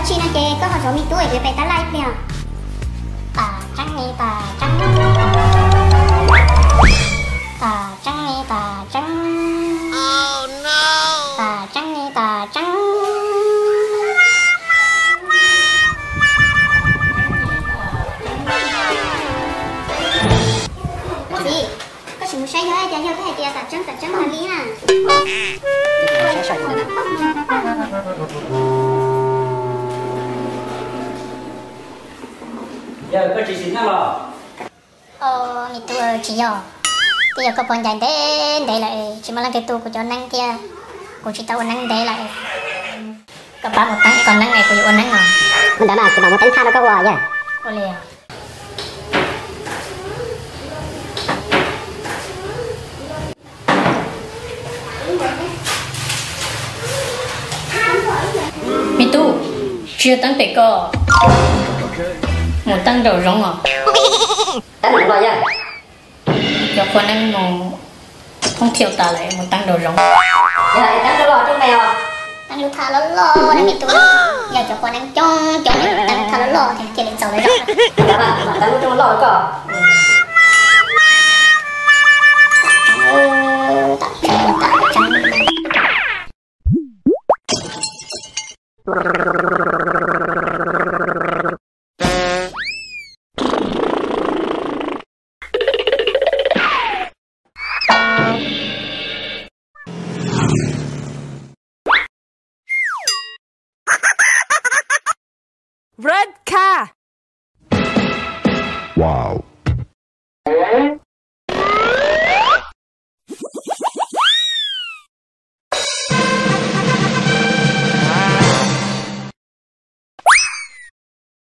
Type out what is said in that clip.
Tsis no ces koj ho zov me tub es kuv pem tab laj ib pliag. Tam tseeb li tam tseeb, tam tseeb li tam tseeb, tam tseeb li tam tseeb. Txiv, koj tsis mus saib yog cas yog koj hais tias tam tseeb tam tseeb hais li na. Yog koj tsis sim neej los? Me tub, tsis yog, twb yog koj pog ncaim ntev ntev lawm tsis muaj leej twg tu kuv cov neeb thiab, kuv tsis tau ua neeb ntev lawm. Koj pab mus teeb ib qho neeb es kuv yuav ua neeb no. Ua ntawd mas kuv mam mus teeb thaj rau koj ua yog. Ua li. Me tub, tsis yog teeb pem koj, mus teeb nraum zoov os. Teeb nraum zoov los yog? Cov qhua neeb mus thoob thiaus tas lawm, mus teeb nraum zoov. Yog teeb lub thaj loj loj na me tub, yog cov qhua neeb coob coob, teeb lub thaj loj loj thiaj li txaus lawv zog. Teeb lub rooj loj koj.